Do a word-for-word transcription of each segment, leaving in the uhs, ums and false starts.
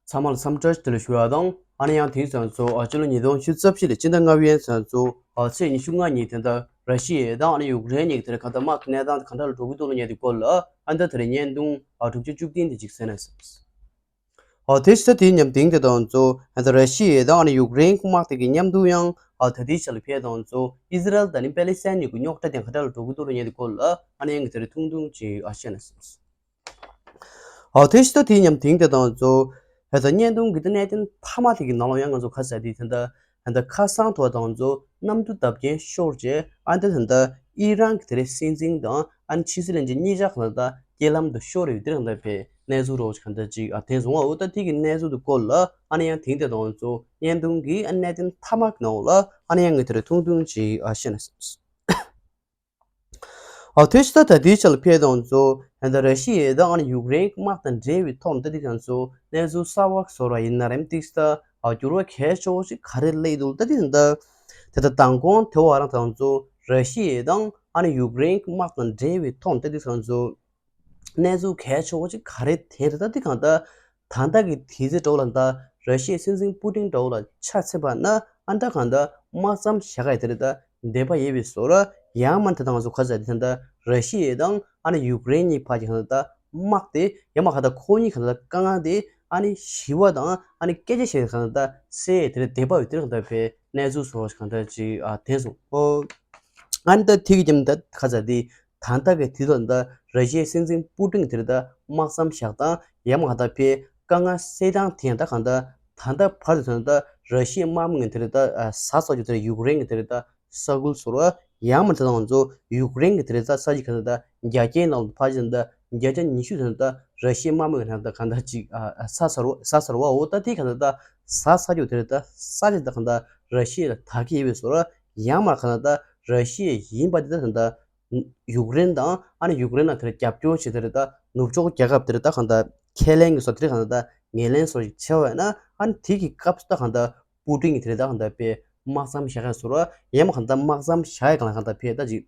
ཚང་མ་ལ་འཚམས་འདྲི་བདེ་ལེགས་ཞུ་བ་དང་། ཨ་ནི་ཡང་དེང་སང་ཚོ་ཨ་སྤྱི་ལོ་ཉིས་སྟོང་ཉི་ཤུ་རྩ་བཞི་ལོའི་སྤྱི་ཟླ་ལྔ་པའི་ཚང་ཚོ་ཨ་ཚེས་ཉི་ཤུ་ལྔ་ཉིན་དེ་འདྲ་ར་ཤི་ཡ་དང་ཨ་ནི་ཡུཀ་རེན་གཉིས་ཀྱི་དེར་གང་ལྟར་དམག་གི་གནས་སྟངས་དེ་གང་འདྲ་ལ་འགྲོ་གི་འདུག་ལ་ཉེ་དུས་སྐོར་ལ་ཨ་ནི་ད་དེ་རིང་བརྙན་ཐུང་ཨ་དྲུག་ཅུ་བཅུ་བདུན་དེ་ཅིག་གསན་ན་བསམས། ཨ་དེ་ཕྱི་ད་དེའི་མཉམ་དེང་དེ་དང་ཚོ་ཨ་ད་ར་ཤི་ཡ་དང་ཨ་ནི་ཡུཀ་རེན་དམག་དེ་གི་མཉམ་དུ་ཡང་ཨ་ད་དེའི་ཆ་ལ་ཕེབས་དང་ཚོ་ཨི་ཟི་རལ་དང་ཨ་ནི་པེ་ལི་སི་ཐན་གཉིས་ཀྱི་རྙོག་དྲ་དེ་གང་འདྲ་ལ་འགྲོ་གི་འདུག་ལ་ཉེ་དུས་སྐོར་ལ་ཨ་ནི་ཡང་གི་དེ་རིང་ཐུང་ཐུང་ཅིག་ཨ་བཤད་ན་བསམས། ཨོ་དེ་ཕྱི་ད་དེའི་མཉམ་དེང་དེ་དང་ཚོ་ཧེ་ད་བརྙན་ཐུང་གི་ད་གནད་དོན་མཐའ་མ་དེ་གི་ནང་ལོགས་ཡང་ང་ཚོ་ཁ་ས་དེ་ད་ད་ད་ཁ་སང་ཐོག་དང་ཚོ་གནམ་གྲུ་བརྡབ་སྐྱོན་ཤོར་རྗེས་ཨ་ད་ད་ད་ཨི་རན་གྱི་དེ་རེད་སྲིད་འཛིན་དང་ཨ་ནི་ཕྱི་སྲིད་བློན་ཆེན་གཉིས་ཆ་གང་ད་རྐྱེན་ལམ་དུ་ཤོར་ཡོད་དེ་རེད་གང་ད་པའི་གནས་ཚུལ་རོགས་གང་ད་ཅིག་ཨ་དེ་སོང་བ་འོ་ད་དེ་གི་གནས་ཚུལ་དུ་སྐོར་ལ་ཨ་ནི་ཡང་དེང་དེ་དང་ཚོ་བརྙན་ཐུང་གི་ཨ་གནད་དོན་མཐའ་མ་གི་ནང་ལོགས་ལ་ཨ་ནི་ཡང་ངས་དེ་རེད་ཐུང་ཐུང་ཅིག་ཨ་བཤད་ན་བསམས། ཨ་དེ་ཕྱི་ད་ད་དེའི་ཆ་ལ་ཕེབས་དང་ཚོ་ད་ལྟ་ར་ཤི་ཡ་དང་ཨ་ནི་ཡུཀ་རེན་དམག་དང་འབྲེལ་བའི་ཐོག་ནས་ད་དེ་དང་ཚོ་གནས་ཚུལ་གསར་བ་བཟོ་བ་ཡིན་ན་རེམ་ཏིག་ས་ཨ་འགྱུར་བ་གལ་ཆེ་བོ་ཞིག་ག་རེ་སླེབས་འདུག་ད་དེ་ད་ད་ལྟ་མདང་དགོང་དེ་བ་རང་དང་ཚོ་ར་ཤི་ཡ་དང་ཨ་ནི་ཡུཀ་རེན་དམག་དང་འབྲེལ་བའི་ཐོག་ནས་ད་དེ་དང་ཚོ། གནས་ཚུལ་གལ་ཆེ་བོ་ཅིག་ག་རེ་དེ་རེད་ད་དེ་གང་ལྟར་ད་ལྟ་གི་དུས་ཚོད་འདྲ་བོ་ལ་ད་ར་ཤི་ཡའི་སྲིད་འཛིན་པུ་ཏིན་འདྲ་བོ་ལ་ཆ་མཚོན་པ་ན་ཨ་ད་གང་ལྟར་དམག་མཚམས་བཞག་ག་དེ་རེད་ད་འདོད་པ་ཡོད་པའི་བཟོ་འདྲ། ཡང་མ་དེ་དང་ང་ཚོ་ཁ་ཚ་དེ་ད་ལྟ་ར་ཤི་ཡ་དང་ཨ་ནི་ཡུཀ་རེན་གཉིས་བར་གྱི་གང་ལྟར་དམག་དེ་ཡང་མ་གང་ལྟར་ཁོ་གཉིས་གང་ལྟར་དཀའ་ངལ་དེ་ཨ་ནི་ཞི་བ་དང་ཨ་ནི་སྐད་ཆ་བཤད་གང་ལྟར་སེ་དེ་རེད་འདོད་པ་ཡོད་དེ་རེད་གང་ལྟར་བའི་གནས་ཚུལ་བཟོ་གང་ལྟར་ཅིག་ཨ་དེ་སོང་ཨོ། ཨ་ནི་ད་དེ་གི་རྒྱབ་ནས་ད་ཁ་ཚ་དེ། ད་ལྟ་གི་དུས་ཚོད་ད་ར་ཤི་ཡའི་སྲིད་འཛིན་པུ་ཏིན་དེ་རེད་ད་དམག་མཚམས་བཞག་སྟངས་ཡ་མ་ག་ད་ཕེ་དཀའ་ངལ་སེལ་སྟངས་དེ་ཡང་ད་གང་ད་ད་ལྟ་བར་དུ་ད་ད་ར་ཤི་ཡའི་དམག་མི་ངན་དེ་རེད་ད་ཟ་ས་རྒྱུ་དེ་རེད་ཡུཀ་རེན་གི་དེ་རེད་ད་ས་ཁུལ་ཟོར་བ་ཡང་མ་ད་ང་ཚོ་ཡུཀ་རེན་གི་དེ་རེད་ད་ས་གཞི་ག་ད་ད་རྒྱ་སྐྱེད་ནང་ལ་ཕ་ཅི་ད་ད་བརྒྱ་ཆ་ཉི་ཤུ་དེ་རེད་ད་ར་ཤི་ཡའི་དམག་མི་ངན་ད་གང་ད་ཅིག་ཟ་ས་རོ་ཟ་ས་རོ་བ་འོ་ད་དེ་ག་ད་ད་ཟ་ས་རྒྱུ་དེ་རེད་ད་ས་ཆ་ད་གང་ད་ར་ཤི་ཡ་ལ་ད་གི་ཡོད་པའི་ཟོར་བ་ཡང་མ་ག་ད་ད་ར་ཤི་ཡ་ཡིན་པ་དེ་ད་ད་ད། ཡུཀ་རེན་དང་ཨ་ནི་ཡུཀ་རེན་ལ་དེར་རྒྱབ་སྐྱོར་བྱེད་དེར་ད་ནུབ་ཕྱོགས་རྒྱལ་ཁབ་དེར་ད་གང་ལྟར་ཁས་ལེན་གྱི་སོ་དེར་གང་ལྟར་ངོས་ལེན་སོ་ཞིག་བྱས་པ་ཡིན་ན་ཨ་ནི་དེ་གི་སྐབས་སུ་ད་གང་ལྟར་པུ་ཏིན་གྱི་དེར་ད་གང་ལྟར་པའི་དམག་མཚམས་བཞག་ཡ་སོ་ར་ཡང་མ་གང་ལྟར་དམག་མཚམས་བཞག་ཡ་གང་ལ་གང་ལྟར་ཕེ་ད་ཅིག་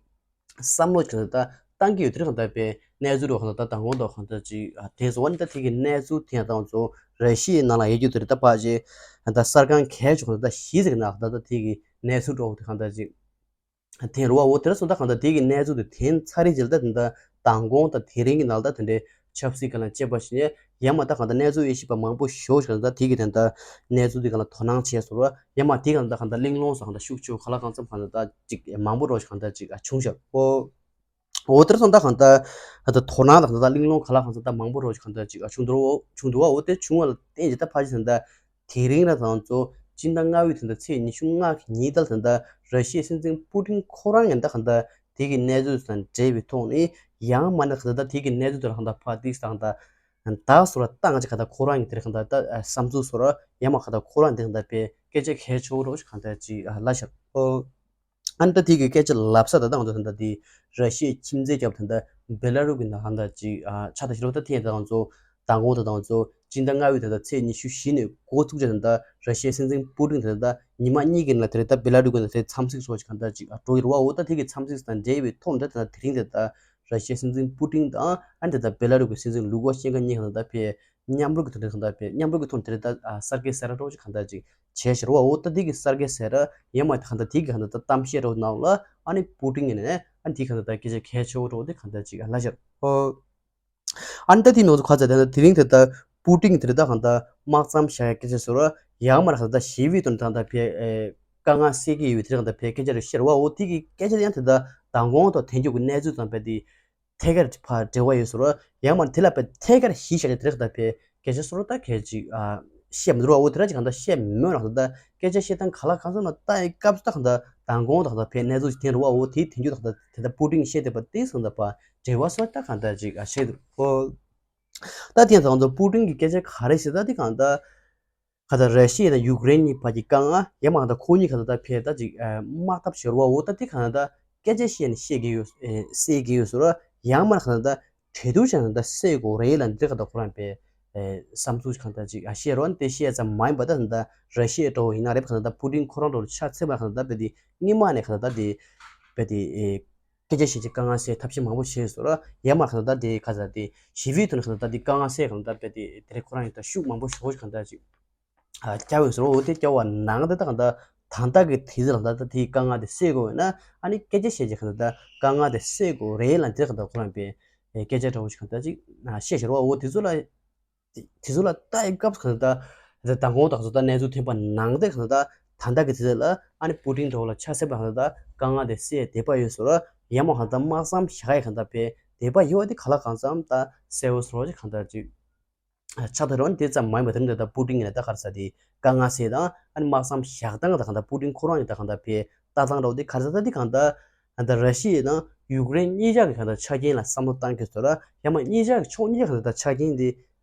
བསམ་བློ་གང་ལྟར་བཏང་གི་ཡོད་དེར་གང་ལྟར་པའི་གནས་ཚུལ་རོ་གང་ལྟར་ད་དང་གོང་དུ་གང་ལྟར་ཅིག་དེ་སོ་བ་ནི་ད་དེ་གི་གནས་ཚུལ་དེ་ཡང་དང་ཚོ་ར་ཤི་ཡའི་ནང་ལ་ཡོད་རྒྱུ་དེར་ད་ཕ་ཅེ་གང་ལྟར་གསར་ཁང་གལ་ཆེ་གང་ལྟར་ཞིག་ཟེར་གི་ན་གང་ལྟར་ད་དེ་གི་གནས་ཚུལ་རོ་དེ་གང་ལྟར་ཅིག་དེ་རུ་བ་འོ་དེར་སོང་ད་གང་ལྟར་དེ་གི་གནས་ཚུལ་དེ་དེན་ཚ་རེད་ཅེས་ད་དེ་འདྲ་མདང་དགོང་དང་དེ་རིང་གི་ནང་ལ་ད་དེ་འདྲའི་ཆབ་སྲིད་གང་ལ་དཔྱད་པ་ཞིག་ནས་ཡང་མ་ད་གང་ལྟར་གནས་ཚུལ་དབྱེ་ཞིབ་པ་མང་པོ་ཞིག་གང་ལྟར་དེ་གི་དེ་འདྲ་གནས་ཚུལ་དེ་གང་ལ་དོ་སྣང་བྱས་སོང་ར་ཡང་མ་དེ་གང་ལྟར་གང་ལྟར་གླེང་སློང་སོགས་གང་ལྟར་ཤུགས་ཆེ་གང་ལ་གང་འཚམ་གང་ལྟར་ཅིག་མང་པོ་རོ་ཞིག་གང་ལྟར་ཅིག་བྱུང་ཤག་འོ། འོ་དེར་སོང་ད་གང་ལྟར་ད་དོ་སྣང་དང་གང་ལྟར་གླེང་སློང་གང་ལ་གང་འཚམ་ད་མང་པོ་རོ་ཞིག་གང་ལྟར་ཅིག་བྱུང་འདུག་བ་འོ་དེ་བྱུང་བ་ལ་བརྟེན་ཅིག་ད་ཕ་ཅི་ད་འདྲ། དེ་རིང་ལ་དང་ཚོ་སྤྱི་ཟླ་ལྔ་པའི་དེ་འདྲ་ཚེས་ཉི་ཤུ་ལྔ་གི་ཉིན་ལྟར་དེ་འདྲ་ར་ཤི་ཡའི་སྲིད་འཛིན་པུ་ཏིན་ཁོ་རང་ཡང་ད་གང་ལྟར་དེ་གི་གནས་ཚུལ་དང་འབྲེལ་བའི་ཐོག་ནས་ཡང་མ་ན་གང་ལྟར་དེ་གི་གནས་ཚུལ་དེ་ལ་གང་ལྟར་ཕར་ཏིག་དང་ད་ད་སོ་ར་ད་ང་ཅི་གང་ལྟར་ཁོ་རང་གི་དེར་གང་ལྟར་ད་བསམ་ཚུལ་སོ་ར་ཡང་མ་གང་ལྟར་ཁོ་རང་དེ་གང་ལྟར་པའི་སྐད་ཆ་གལ་ཆེ་བོ་རོ་ཞིག་གང་ལྟར་ཅིག་ལ་ཤར་ཨོ། ཨ་ནི་ད་དེ་གི་སྐད་ཆ་ལབ་ས་ད་ལྟ་ང་ཚོ་ད་ལྟ་དེ་ར་ཤི་ཡའི་ཁྱིམ་མཚེས་རྒྱབ་ད་ལྟ་བེ་ལ་རུ་གི་ནང་ད་ལྟ་ཅིག་ཆ་ད་ཤི་རོ་ད་ཐེངས་ད་ང་ཚོ་མདང་དགོང་ད་ལྟ་ང་ཚོ་སྤྱི་ཟླ་ལྔ་པའི་ད་ལྟ་ཚེས་ཉི་ཤུ་བཞི་ནས་འགོ་ཚུགས་ཆ་ད་ལྟ་ར་ཤི་ཡའི་སྲིད་འཛིན་པུ་ཏིན་ད་ལྟ་ཉི་མ་གཉིས་ཀྱི་ནང་དེ་རེད་ད་བེ་ལ་རུ་གི་ནང་དེ་འཚམས་གཟིགས་སོགས་ཅིག་གང་ད་ཅིག་འགྲོ་གི་རེད་བ། འོ་ད་དེ་གི་འཚམས་གཟིགས་དང་འབྲེལ་བའི་ཐོག་ནས་ད་ད་དེ་རིང་དེ་ད་ར་ཤི་ཡའི་སྲིད་འཛིན་པུ་ཏིན་དང་ཨ་ནི་ད་ལྟ་བེ་ལ་རུ་གི་སྲིད་འཛིན་ལུ་ཀ་ཤན་ཀ་གཉིས་གང་ད་ད་ཕེ་མཉམ་རུབ་ཀྱི་ཐོག་ནས་གང་ལྟར་བས་མཉམ་རུབ་ཀྱི་ཐོག་ནས་དེ་རེད་ད་ཨ་གསར་བརྗེ་ཟེར་ར་འགྲོ་ཅིག་གང་ལྟར་ཅིག་བྱས་ཤར་བ་འོ་ད་དེ་གི་གསར་བརྗེ་ཟེར་ར་ཡང་མ་གང་ལྟར་དེ་གི་གང་ལྟར་གཏམ་བཤད་རོགས་གནང་ལ་ཨ་ནི་པུ་ཏིན་ཡིན་ནས་ཨ་ནི་དེ་གང་ལྟར་སྐད་ཆ་གལ་ཆེ་བོ་རོགས་དེ་གང་ལྟར་ཅིག་ལ་ཤར་ཨོ། ཨ་ནི་ད་དེ་མི་ཚོ་ག་ཚ་དེ་ད་དེ་རིང་དེ་ད་པུ་ཏིན་དེ་རེད་ད་གང་ལྟར་དམག་མཚམས་བཞག་ཡ་སྐད་ཆ་ཟེར་ར་ཡང་མ་གང་ལྟར་ཞི་བའི་དོན་དང་ད་བས་དཀའ་ངལ་སེལ་གི་ཡོད་དེ་གང་ལྟར་བས་སྐད་ཆ་རེ་ཤར་བ་འོ་དེ་གི་སྐད་ཆ་ཡང་དེ་ད་མདང་དགོང་དང་དེང་རྒྱུག་གི་གནས་ཚུལ་དང་བས་དེ། ཐད་ཀར་ཕར་འབྲེལ་བ་ཡོད་ཟེར་རོ། ཡང་མ་དེ་ལ་པའི་ཐད་ཀར་གཞི་བཞག་ནས་དེ་རེད་ད་པའི་སྐད་ཆ་ཟེར་རོ་ད་གལ་ཅིག་ཨ་བཤད་མི་འདུག་ར། འོ་དེ་ར་ཅིག་གང་ལྟར་བཤད་མི་འོས་ར། ད་སྐད་ཆ་བཤད་སྟངས་ག་ལ་གང་ཟེར་ན་ད་ཨེ་སྐབས་སུ་ད་གང་ལྟར་མདང་དགོང་ད་གང་ལྟར་པའི་གནས་ཚུལ་ཅིག་ཐོན་ར་བ། འོ་དེ་དེང་རྒྱུ་ད་གང་ལྟར་དེ་ལྟར་པུ་ཏིན་བཤད་བསྡད་པ་དེ་ཟེར་ན་ད་པ་འབྲེལ་བ་ཟེར་ད་གང་ལྟར་ཅིག་ཨ་བཤད་འདུག་འོ་ད་དེ་ད་གང་ལྟར་པུ་ཏིན་གྱི་སྐད་ཆ་ག་རེ་ཟེར་ད་དེ་གང་ལྟར། ག་ད་ར་ཤི་ཡ་དང་ཡུཀ་རེན་གཉིས་བར་གྱི་དཀའ་ངལ་ཡང་མ་ག་ད་ཁོ་གཉིས་ག་ད་ད་ཕེ་ད་ཅིག་དམག་འཐབ་ཤོར་བ་འོ་ད་དེ་ག་ད་སྐད་ཆ་བཤད་ནས་བཤད་ཀྱི་ཡོད་སེལ་གྱི་ཡོད་ཟེར་ར། ཡང་མ་ག་ད་གྲོས་བསྡུར་བྱས་ན་ད་སེལ་དགོས་རེད་ལ་འདི་ག་ད་ཁོ་རང་པའི་བསམ་ཚུལ་ག་ད་ཅིག་བཤད་རོགས་དེ་བཤད་ཙམ་མ་ཡིན་པ་ད་ད་ར་ཤི་ཡ་འགྲོ་ཡིན་ན་རེད། ག་ད་པུ་ཏིན་ཁོ་རང་འགྲོ་ཆ་ཚེ་མ་ག་ད་པེ་དེ་སྔོན་མ་ནས་ག་ད་ད་དེ་པེ་དེ། སྐད་ཆ་བཤད་ཅིག་དཀའ་ངལ་སེལ་ཐབས་ཤེས་མང་པོ་བྱས་སོང་ར། ཡར་མར་གང་ལྟར་དེ་ག་ཟེར་དེ་ཞི་བའི་ཐོག་ནས་གང་ལྟར་དེ་དཀའ་ངལ་སེལ་གང་ལྟར་དཔེ་དེ་དེ་རེད། ཁོ་རང་ཡིན་ད་ཤུགས་མང་པོ་ཞེ་པོ་ཞིག་གང་ལྟར་ཅིག་ཨ་བརྒྱབ་ཡོད་སོང་ར། འོ་དེ་བརྒྱབ་པ་ནང་དེ་ད་གང་ལྟར་ད་ལྟ་གི་དུས་ཚོད་ལ་ད་ལྟ་དེའི་དཀའ་ངལ་དེ་སེལ་དགོས་ཡོད་ན། ཨ་ནི་སྐད་ཆ་བཤད་ཅིག་གང་ལྟར་ད་དཀའ་ངལ་དེ་སེལ་དགོས་རེད་ལ། དེ་གང་ལྟར་ཁོ་རང་དཔེ་སྐད་ཆ་འདྲ་བོ་ཞིག་གང་ལྟར་ཅིག་བཤད་ཤེས་ར། འོ་དེ་ཚོ་ལ། དེ་ཚོ་ལ་ལྟ་ཡི་སྐབས་གང་ལྟར་ད་མདང་དགོང་དག་ཚོ་ད་གནས་ཚུལ་ཐོན་པ་ནང་དེ་གང་ལྟར་ད་ལྟ་གི་དུས་ཚོད་ལ་ཨ་ནི་པུ་ཏིན་འདྲ་བོ་ལ་ཆ་སྲིད་པ་གང་ལྟར་ད་དཀའ་ངལ་དེ་སེལ་བདེ་པ་ཡོད་སོང་ར། ཡར་མར་གང་ལྟར་དམག་མཚམས་བཞག་ཡ་གང་ལྟར་དཔེ་བདེ་པ་ཡོད་པ་དེ་ག་ལ་གང་འཚམ་ད་གསལ་བོ་སོང་ར་ཅིག་གང་ལྟར་ཅིག་ཆགས་ད་རུང་དེ་ཙམ་མ་ཡིན་པ་དེ་རིང་ད་ལྟ་པུ་ཏིན་ཡིན་ན་ད་ག་རེ་ཟེར་དེ་དཀའ་ངལ་སེལ་དང་ཨ་ནི་དམག་མཚམས་བཞག་སྟངས་ད་གང་ལྟར་པུ་ཏིན་ཁོ་རང་ཡིན་ད་གང་ལྟར་དཔེ་ལྟ་སྟངས་འདྲ་བོ་དེ་ག་རེ་ཟེར་ད་དེ་གང་ལྟར་ད་ལྟ་ར་ཤི་ཡ་དང་ཡུཀ་རེན་གཉིས་ཆ་གི་གང་ལྟར་ཆ་རྐྱེན་ལ་བསམ་བློ་བཏང་གི་སོང་ར། ཡར་མར་གཉིས་ཆ་གི་ཕྱོགས་གཉིས་ཆ་གང་ལྟར་ཆ་རྐྱེན་དེ་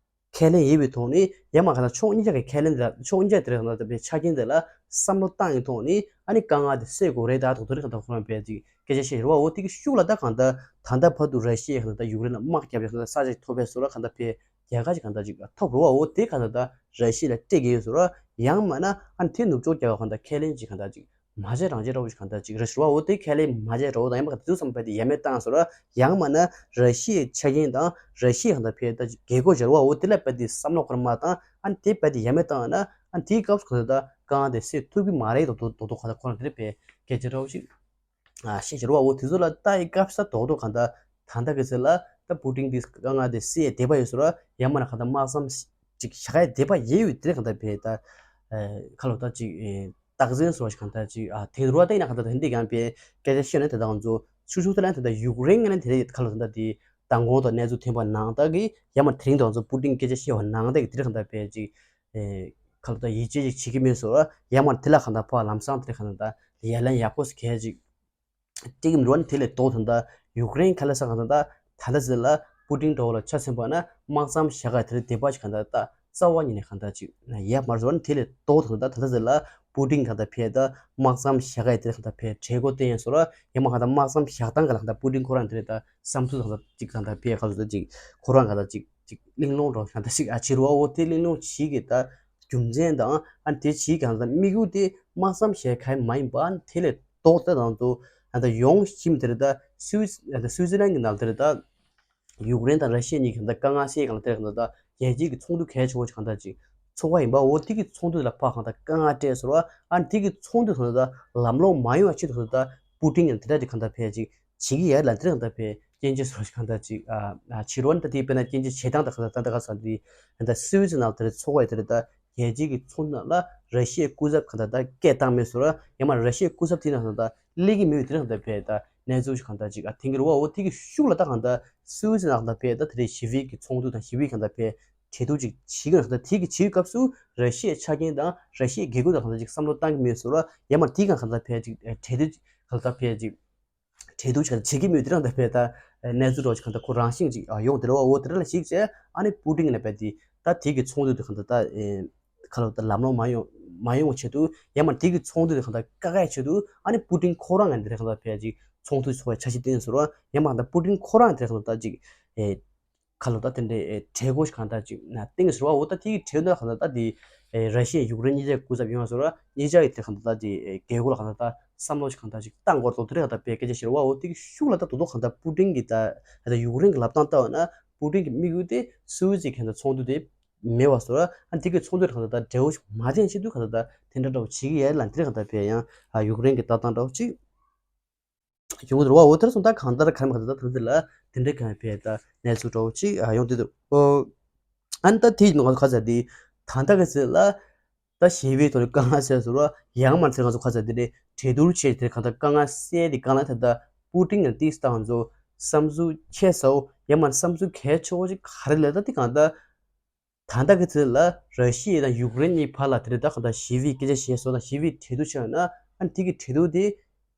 ཁས་ལེན་ཡིན་པའི་ཐོག་ནས་ཡར་མར་གང་ལྟར་ཕྱོགས་གཉིས་ཆ་གི་ཁས་ལེན་དེ་ལ་ཕྱོགས་གཉིས་ཆ་དེ་རེད་གང་ལྟར་དཔེ་ཆ་རྐྱེན་དེ་ལ་བསམ་བློ་བཏང་ཡི་ཐོག་ནས་ཨ་ནི་དཀའ་ངལ་དེ་སེལ་དགོས་རེད་ད་དོག་དོ་རེད་གང་ལྟར་ཁོ་རང་དཔེ་ཅིག་སྐད་ཆ་བཤད་རེད་བ། འོ་དེ་གི་ཤུགས་ལ་ད་གང་ལྟར་ད་ལྟ་བར་དུ་ར་ཤི་ཡས་གང་ལྟར་ཡུཀ་རེན་ལ་དམག་བརྒྱབ་ཡས་གང་ལྟར་ས་ཆ་ཐོབ་པའི་བཟོ་འདྲ་གང་ལྟར་དཔེ་རྒྱལ་ཁ་ཅིག་གང་ལྟར་ཅིག་ཐོབ་རེད་བ། འོ་དེ་གང་ལྟར་ད་ར་ཤི་ཡ་ལ་སྤྲད་ཀྱི་ཡོད་བཟོ་འདྲ། ཡང་མིན་ན་ཨ་ནི་དེ་ནུབ་ཕྱོགས་རྒྱལ་ཁབ་གང་ལྟར་ཁས་ལེན་ཅིག་གང་ལྟར་ཅིག་མ་བྱས་རང་བྱས་འདྲ་བོ་ཞིག་གང་ལྟར་ཅིག་རེད་ཟེར་བ། འོ་དེ་ཁས་ལེན་མ་བྱས་འདྲ་བོ་དང་ཡང་མིན་དེ་ཚོ་བསམ་པ་དེ་ཡ་མེད་བཏང་ཟེར་བ། ཡང་མིན་ན་ར་ཤི་ཡའི་ཆ་རྐྱེན་དང་ར་ཤི་ཡ་གང་ལྟར་ཕེ་ད་ཅིག་རྒྱལ་སྒོ་སྦྱར་བ། འོ་དེ་ལ་ཕེ་དེ་བསམ་བློ་འཁོར་མ་བཏང་ཨ་ནི་དེ་ཕེ་དེ་ཡ་མེད་བཏང་ན་ཨ་ནི་དེའི་སྐབས་སུ་གང་ལྟར་ད་དཀའ་ངལ་དེ་སེལ་ཐུབ་ཀྱི་མ་རེད་དོ་དོ་དོ་དོ་གང་ལྟར་ཁོ་རང་དེ་རེད་ཕེ་སྐད་ཆ་འདྲ་བོ་ཞིག་ཨ་བཤད་ཟེར་བ། འོ་དེ་ཚོ་ལ་ལྟ་ཡི་སྐབས་སུ་དོ་དོ་གང་ལྟར་ད་ལྟ་གི་ཚེ་ལ་ད་པུ་ཏིན་དེ་དཀའ་ངལ་དེ་སེལ་བདེ་པ་ཡོད་ཟེར་བ། ཡང་མིན་ན་གང་ལྟར་དམག་མཚམས་ཅིག་བཞག་ཡ་བདེ་པ་ཡོད་ཡོད་དེ་རེད་གང་ལྟར་ཕེ་ད་ཁ་ལོ་ད་ཅིག་རྟག་འཛིན་བཟོ་ཞིག་གང་ལྟར་ཅིག་ཨ་དེ་རུ་བ་ད་ཡིན་ན་གང་ལྟར་དེ་འདི་གང་པའི་སྐད་ཆ་བཤད་ན་དེ་དང་ཚོ་ཆུ་ཆུ་དེ་ལ་དེ་ལྟར་ཡུཀ་རེན་ངན་དེ་རེད་ཁ་ལོ་དེ་འདྲ་དེ་མདང་དགོང་དང་གནས་ཚུལ་ཐོན་པ་ནང་ལྟར་གི་ཡང་མ་དེ་རིང་དང་ཚོ་པུ་ཏིན་སྐད་ཆ་བཤད་པ་ནང་ལྟར་གི་དེ་རིང་གང་ལྟར་པའི་ཅིག་ཨེ་ཁ་ལོ་ད་ཡིད་ཆེས་ཅིག་བྱེད་ཀྱི་མེད་བཟོ་ཡང་མ་དེ་ལ་གང་ལྟར་ཕ་ལམ་སང་དེ་རིང་གང་ལྟར་ཡ་ལན་ཡག་པོ་ཞིག་གས་ཅིག་སྤྲད་ཀྱི་མི་འདུག་བ། ནི་དེ་ལས་ལྡོག་དང་ད་ཡུཀ་རེན་ཁ་ལ་ས་གང་ད་ད་ད་ལྟ་ཟེར་ལ་པུ་ཏིན་འགྲོ་བ་ལ་ཆ་མཚོན་པ་ན་དམག་མཚམས་བཞག་ག་དེ་ལས་བདེ་པ་ཞིག་གང་ད་ད་རྩ་བ་ཉིད་ནས་གང་ད་ཅིག་ན་ཡ་མར་བཟོ་བ། ནི་དེ་ལས་ལྡོག་དང་ད་ད་ལྟ་ཟེར་ལ་པུ་ཏིན་གང་ད་ཕེ་ད་དམག་མཚམས་བཞག་ག་དེ་ལས་གང་ད་ཕེ་གྲོས་འགོ་བཏོན་ཡ་བཟོ་ར། ཡ་མ་གང་ད་དམག་མཚམས་བཞག་སྟངས་ག་ལ་གང་ད་པུ་ཏིན་ཁོ་རང་དེ་ལས་ད་བསམ་ཚུལ་གང་ད་ཅིག་གང་ད་ཕེ་ག་ཚོད་ད་ཅིག་ཁོ་རང་གང་ད་ཅིག་ཅིག་གླེང་སློང་འགྲོ་གང་ད་ཅིག་ཨ་ཕྱི་རུ་བ། འོ་དེ་གླེང་སློང་བྱེད་ཀྱི་ད་རྒྱུ་མཚན་དང་ཨ་དེ་བྱེད་གང་ད་དམིགས་ཡུལ་དེ་དམག་མཚམས་བཞག་ག་མ་ཡིན་པ་དེ་ལས་ཏོག་ཙམ་དང་དུ་ཨ་ད་ཡོང་བཞིན་དེར་ད་སུད་ཨ་ད་སུད་སི་ལན་གྱི་ནང་དེར་ད་ཡུཀ་རེན་དང་ར་ཤི་ཡ་གཉིས་ཀྱི་ད་དཀའ་ངལ་སེལ་གང་དེར་གང་ད་ད་རྒྱལ་སྤྱིའི་གི་ཚོགས་འདུ་གལ་ཆེ་བོ་ཞིག་གང་ད་ཅིག་ཚོགས་པ་ཡིན་པ། འོ་དེ་གི་ཚོགས་འདུ་ལ་ཕ་གང་ད་དཀའ་ངལ་སྤྲད་ཟེར་བ། ཨ་དེ་གི་ཚོགས་འདུ་གང་ད་ལམ་ལྷོང་མ་ཡོང་བ་ཆེད་དུ་གང་ད་པུ་ཏིན་ཡང་དེ་འདྲ་དེ་གང་ད་ཕེ་ཅིག་བྱེད་ཀྱི་ཡ་ལ་དེར་གང་ད་ཕེ་སྐྱེན་ཆེ་སོ་ཞིག་གང་ད་ཅིག་ཨ་ཕྱི་རོལ་ད་དེ་དཔེར་ན་སྐྱེན་ཆེ་བྱེད་སྟངས་ད་གང་ད་ད་ག་ས་དེ་ད་སུད་སི་ནང་དེར་ཚོགས་པ་དེར་ད་རྒྱལ་སྤྱིའི་གི་ཚོགས་འདུ་ནང་ལ་ར་ཤི་ཡའི་སྐུ་ཚབ་གང་ད་ད་སྐད་བཏང་མེད་ཟེར་བ། ཡང་མ་ར་ཤི་ཡའི་སྐུ་ཚབ་དེ་ནང་ད་སླེབས་ཀྱི་མེད་པའི་དེ་རིང་ད་ཕེ་ད་གནས་ཚུལ་ཞིག་གང་ད་ཅིག་ཨ་ཐེངས་ཀྱི་རུ་བ། འོ་དེ་གི་ཤུགས་ལ་ད་གང་ད་སུད་སི་ནང་ད་ཕེ་ད་དེ་རེད་ཞི་བའི་གི་ཚོགས་འདུ་དང་ཞི་བའི་གང་ད་ཕེ་གྲོས་བསྡུར་ཅིག་བྱེད་ཀྱི་ཡོད་ད། དེ་གི་བྱེད་སྐབས་སུ་ར་ཤི་ཡའི་ཆ་རྐྱེན་དང་ར་ཤི་ཡའི་དགེ་སྐོས་དང་གང་ད་ཅིག་བསམ་བློ་བཏང་གི་མེད་ཟེར་བ། ཡང་མ་དེ་གང་གང་ད་ཕེ་ཅིག་གྲོས་བསྡུར་གང་ད་ཕེ་ཅིག་གྲོས་བསྡུར་བྱས་བྱེད་ཀྱི་མེད་དེ་རང་ད་ཕེ་ད་གནས་ཚུལ་རོགས་ཅིག་གང་ད་ཁོ་རང་བཞིན་ཅིག་ཡོང་དེ་རེད་བ། འོ་དེ་ར་ལ་ཞིག་བྱས་ཨ་ནི་པུ་ཏིན་ནས་ཕེ་དེ་ད་དེ་གི་ཚོགས་འདུ་དེ་གང་ད་ད་ཁ་ལོ་ད་ལམ་ལྷོང་མ་ཡོང་མ་ཡོང་བ་ཆེད་དུ། ཡང་མ་དེ་གི་ཚོགས་འདུ་དེ་གང་ད་བཀག་ཡ་ཆེད་དུ་ཨ་ནི་པུ་ཏིན་ཁོ་རང་ངན་དེ་རེད་གང་ད་ཕེ་ཅིག་ཚོགས་འདུ་ཚོགས་ཡ་འཆར་གཞི་བཏིང་ཟེར་བ། ཡང་མ་གང་ད་པུ་ཏིན་ཁོ་རང་དེ་རེད་གང་ད་ཅིག་ཨེ་ཁ་ལོ་ད་དེ་འདྲའི་ཨེ་གྲོས་འགོ་ཞིག་གང་ད་ཅིག་ན་བཏིང་ཟེར་བ། འོ་ད་དེ་གི་གྲོས་འདོན་གང་ད་ད་དེ་ཨེ་ར་ཤི་ཡ་ཡུཀ་རེན་གཉིས་ཆ་སྐུ་ཚབ་ཡོང་བ་ཟེར་བ། གཉིས་ཆ་གི་དེ་གང་ད་ད་དེ་ཨེ་རྒྱལ་སྒོ་ལ་གང་ད་ད་བསམ་བློ་ཞིག་གང་ད་ཅིག་བཏང་དགོས་རེད་དོ་དེ་རེད་གང་ད་ཕེ་སྐད་ཆ་བཤད་རེད་བ། འོ་དེ་གི་ཤུགས་ལ་ད་དོ་དོ་གང་ད་པུ་ཏིན་གི་ད་ད་ཡུཀ་རེན་གི་ལབ་སྟངས་ལྟ་བ་ན་པུ་ཏིན་གི་དམིགས་ཡུལ་དེ་སུད་སི་གི་གང་ད་ཚོགས་འདུ་དེ་མེད་བ་ཟེར་བ། ཨ་དེ་གི་ཚོགས་འདུ་གང་ད་ད་འབྲེལ་བ་ཞིག་མ་བསྟན་ཆེད་དུ་གང་ད་ད་དེ་འདྲ་འདྲ་བོ་བྱེད་ཀྱི་ཡ་ལ་དེ་རེད་གང་ད་ཕེ་ཡང་ཨ་ཡུཀ་རེན་གི་ལྟ་སྟངས་འདྲ་བོ་ཅིག་ཡོང་གི་འདུག་བ། འོ་དེར་སོང་ད་གང་ལྟར་གང་མ་གང་ལྟར་ད་དེ་ལ་དེ་འདྲའི་གང་ཕེ་ད་གནས་ཚུལ་འདྲ་བོ་ཅིག་ཡོང་དུས་འདུག་ཨོ་ཨ་ནི་ད་དེ་ཡིན་ང་ཚོ་ཁ་ཚ་དེ་ད་ལྟ་གི་ཚེ་ལ་ད་ཞི་བའི་ཐོག་ནས་དཀའ་ངལ་སེལ་ཟེར་བ། ཡང་མ་ཚེ་ང་ཚོ་ཁ་ཚ་དེ་ནས་གྲོས་བསྡུར་བྱས་དེ་གང་ལྟར་དཀའ་ངལ་སེལ་དེ་གང་ལ་ད་ད་པུ་ཏིན་ཡང་ཏིས་ད་ང་ཚོ་བསམ་ཚུལ་ཁྱད་མཚར་བོ་ཡང་མ་བསམ་ཚུལ་གལ་ཆེ་བོ་ཅིག་ག་རེ་ལས་ད་དེ་གང་ལྟར། ད་ལྟ་གི་ཚེ་ལ་ར་ཤི་ཡ་དང་ཡུཀ་རེན་གཉིས་བར་ལ་དེ་རེད་ད་གང་ལྟར་ཞི་བའི་སྐད་ཆ་བཤད་སོང་དང་ཞི་བའི་གྲོས་བསྡུར་བྱས་ཡོད་ན་ཨ་ནི་དེ་གི་གྲོས་བསྡུར་དེ་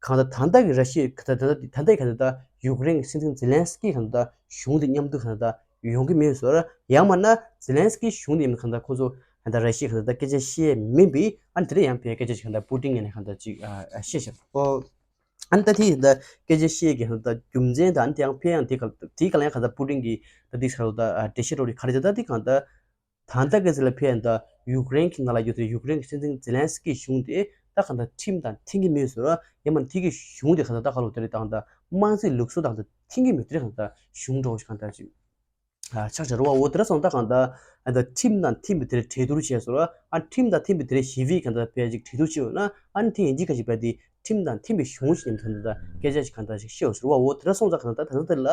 གང་ལྟར་ད་ལྟ་གི་ར་ཤི་ཡ་ད་ལྟ་ད་ལྟ་གི་གང་ལྟར་ཡུཀ་རེན་གྱི་སྲིད་འཛིན་ཛེ་ལན་སི་ཀི་གང་ལྟར་གཞུང་དེ་མཉམ་དུ་གང་ལྟར་ཡོང་གི་མེད་ཟེར། ཡང་མིན་ན་ཛེ་ལན་སི་ཀི་གཞུང་དེ་ཡིན་གང་ལྟར་ཁོ་ཚོ་གང་ལྟར་ར་ཤི་ཡ་གང་ལྟར་སྐད་ཆ་བཤད་མིན་པས་ཨ་ནི་དེ་རེད་ཡང་ཕའི་སྐད་ཆ་ཞིག་གང་ལྟར་པུ་ཏིན་ངོས་ནས་གང་ལྟར་ཅིག་བཤད་བཞག་ཨོ། ཨ་ནི་ད་དེ་ད་སྐད་ཆ་བཤད་ཀྱི་ད་རྒྱུ་མཚན་དང་ཨ་ནི་དེ་ཡང་ཕན་ཡང་དེ་ག་དེ་ག་ལ་ཡང་ག་ད་པུ་ཏིན་གྱི་ད་དེ་ས་ད་འགྲེལ་བཤད་རོགས་ཀྱི་ག་རེ་ད་ད་དེ་གང་ད་ད་ལྟ་གི་ཚེ་ལ་ཕན་ཡང་ད་ཡུཀ་རེན་གྱི་ནང་ལ་ཡོད་དེ་ཡུཀ་རེན་གྱི་སྲིད་འཛིན་ཛེ་ལན་སི་ཀི་གཞུང་དེ་ད་གང་ད་ཁྲིམས་དང་མཐུན་གྱི་མེད་ཟེར་ཡང་མ་དེ་གི་གཞུང་དེ་གང་ད་ད་ག་ལོ་དེ་རེད་དང་ད་ དམངས་རྩིས་ལུགས་སྲོལ་དང་ད་མཐུན་གྱི་མི་དེ་རིགས་གང་ད་གཞུང་འགྲོ་གང་ད་ཅིག་ཆགས་བྱ་རུ་བ་འོ་དེ་ར་སོང་ད་གང་ད་ཨ་ད་ཁྲིམས་དང་མཐུན་པའི་དེ་རིགས་གྲོས་བསྡུར་བྱས་སོ་ར་ཨ་ཁྲིམས་དང་མཐུན་པའི་དེ་རིགས་ཞི་བའི་གང་ད་བས་ཅིག་གྲོས་བསྡུར་བྱས་ཡོད་ན་ཨ་ནི་དེ་ཡིན་གྱི་ག་ཅིག་བས་དེ་ཁྲིམས་དང་མཐུན་པའི་གཞུང་ཞིག་ནས་ད་ད་སྐད་ཆ་ཞིག་གང་ད་ཞིག་བཤད་འོ་ཟེར་བ་འོ་དེ་ར་སོང་ད་གང་ད་ད་ད་དེ་ལ་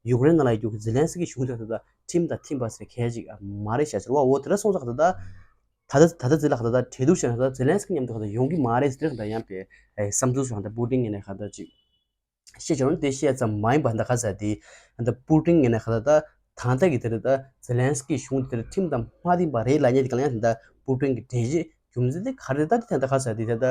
ཡུཀ་རེན་ནང་ལ་ཡོད་རྒྱུ་གི་ཛེ་ལན་སི་ཀི་གཞུང་དེ་ད་ད་ཁྲིམས་དང་མཐུན་པ་ཟེར་གལ་ཅིག་མ་རེད་ཤག་ཟེར་བ་འོ་དེ་ར་སོང་ཙང་ད་ད་ད་ད་ད་ད་ཟེར་ལ་ད་ད་གྲོས་བསྡུར་བྱས་ན་ད་ཛེ་ལན་སི་ཀི་མཉམ་དུ་ད་ད་ཡོང་གི་མ་རེད་ཟེར་ད་ཡང་པའི་བསམ་ཚུལ་སོང་ད་པུ་ཏིན་ངོས་ནས་ད་ད་ཅིག་བཤད་ཆོག་ན་དེ་བཤད་ཙམ་མ་ཡིན་པ་ད་ག་ཟེར་དེ་ད་པུ་ཏིན་ངོས་ནས་ད་ད་ད་ད་གི་དེ་ད་ཛེ་ལན་སི་ཀི་གཞུང་དེ་ཁྲིམས་དང་མ་མཐུན་པ་རེད་ལབ་མཁན་དེ་ག་ལ་ཡང་ད་ད་པུ་ཏིན་གི་འགྲེལ་བཤད་རྒྱུ་མཚན་དེ་ག་རེ་ད་དེ་ད་ག་ཟེར་དེ་ད་ད་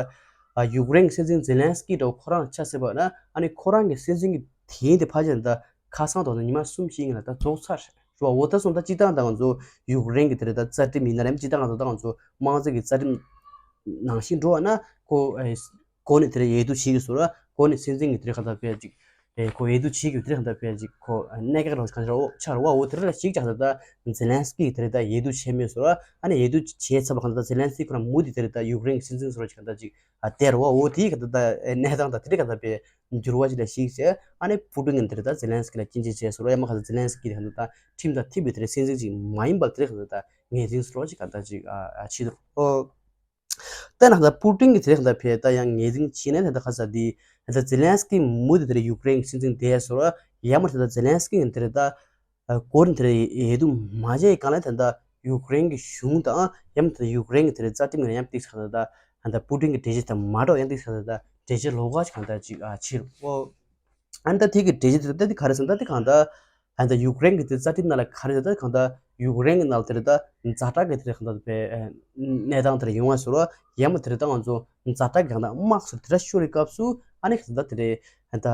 ཡུཀ་རེན་གི་སྲིད་འཛིན་ཛེ་ལན་སི་ཀི་འདྲ་བོ་ཁོ་རང་ཆ་སྲིད་པ་ན་ཨ་ནི་ཁོ་རང་གི་སྲིད་འཛིན་གི་དེ་ཡིན་དེ་ཕལ་ཆེར་ད་ཁ་སང་ཐོག་ནས་ཉི་མ་གསུམ་བཞི་ཡིན་ལ་ད་རྫོགས་ཚར་རེད་བ། འོ་ད་སོང་ད་སྤྱི་བཏང་ད་ང་ཚོ་ཡུཀ་རེན་གྱི་དེ་རེད་ད་རྩ་ཁྲིམས་ཡིན་ན་རེད་སྤྱི་བཏང་ང་ཚོ་ད་ང་ཚོ་དམངས་གཙོ་གི་རྩ་ཁྲིམས་ནང་བཞིན་འགྲོ་བ་ན་ཁོ་ཨེ་གོ་ནས་དེ་རེད་འོས་བསྡུ་བྱེད་ཀྱི་སོ་ར་གོ་ནས་སྲིད་འཛིན་གྱི་དེ་རེད་ག་ད་ཕལ་ཅིག་ཨེ་ཁོ་འོས་བསྡུ་བྱེད་ཀྱི་དེ་རེད་ག་ད་ཕལ་ཅིག་ཁོ་གནད་འགག་རང་ཆགས་ར་འོ་ཆགས་ར་བ། འོ་དེ་རེད་ལ་ཞིག་ཆགས་ད་ད་ཛེ་ལན་སི་ཀི་དེ་རེད་ད་འོས་བསྡུ་བྱེད་མེད་སོ་ར་ཨ་ནི་འོས་བསྡུ་བྱེད་ཚར་བ་ག་ད་ད་ཛེ་ལན་སི་ཀི་ཁོ་རང་མུ་མཐུད་དེ་རེད་ད་ཡུཀ་རེན་གྱི་སྲིད་འཛིན་སོ་ར་ཅིག་ག་ད་ཅིག་ཨ་དེ་རེད་བ། འོ་དེའི་ག་ད་ད་གནས་སྟངས་ད་དེ་རེད་ག་ད་ཕལ་འགྱུར་བ་ཅིག་ལ་གཞིགས་བྱས་ཨ་ནི་པུ་ཏིན་གྱིས་དེ་རེད་ད་ཛེ་ལན་སི་ཀི་ལ་སྐྱོན་བརྗོད་བྱས་སོ་ར་ཡ་མ་ག་ཚོད་ཛེ་ལན་སི་ཀི་དེ་ག་ད་ད་ཁྲིམས་དང་མཐུན་པའི་དེ་རེད་སྲིད་འཛིན་ཅིག་མ་ཡིན་པར་དེ་རེད་ག་ད་ད་ངོས་འཛིན་སོ་ར་ཅིག་ག་ད་ཅིག་ཨ་ཨ་བྱེད་འདུག་ཨོ། ད་ན་ད་པུ་ཏིན་གྱིས་དེ་རེད་ག་ད་ཕལ་ད་ཡང་ངོས་འཛིན་བྱས་ནས་ད་ད་ག་ཚོད་དེ་ད་ཛེ་ལན་སི་ཀི་མུ་མཐུད་དེ་རེད་ཡུཀ་རེན་གྱི་སྲིད་འཛིན་དེ་སོ་ར་ཡ་མ་དེ་ད་ཛེ་ལན་སི་ཀི་དེ་རེད་ད་གོ་རིམ་དེ་རེད་འོས་བསྡུ་མ་བྱས་གང་ལ་དེ་ད་ཡུཀ་རེན་གྱི་གཞུང་དང་ཡ་མ་དེ་ད་ཡུཀ་རེན་གྱི་དེ་རེད་རྩ་ཁྲིམས་ཀྱི་ཡ་མ་ཏིག་ས་ག་ད་ད་ད་པུ་ཏིན་གྱི་འགྲེལ་བཤད་དང་མ་འགྲོ་ཡང་ཏིག་ས་ག་ད་ད་འགྲེལ་བཤད་ལོགས་ཀ་ཅིག་གང་ད་ཅིག་ཨ་ཕྱིར་ཨོ། ཨ་ནི་ད་དེ་གི་འགྲེལ་བཤད་དེ་ད་དེ་ག་རེ་ཟེར་ན་ད་དེ་གང་ད་ཨ་ནི་ད་ཡུཀ་རེན་གྱི་དེ་རྩ་ཁྲིམས་ནང་ལ་ག་རེ་ཟེར་ད་གང་ད་ཡུཀ་རེན་གྱི་ནང་ལ་དེ་རེད་ད་ཛ་དྲག་གི་དེ་རེད་གང་ད་པའི་གནས་སྟངས་དེ་རེད་ཡོང་བ་ཟེར་རོ་ཡ་མ་དེ་རེད་ད་ང་ཚོ་ཛ་དྲག་གི་གང་ད་དམག་སོགས་དེ་ར་ཤོར་བའི་སྐབས་སུ་ཨ་ནི་གང་ད་དེ་རེད་ད་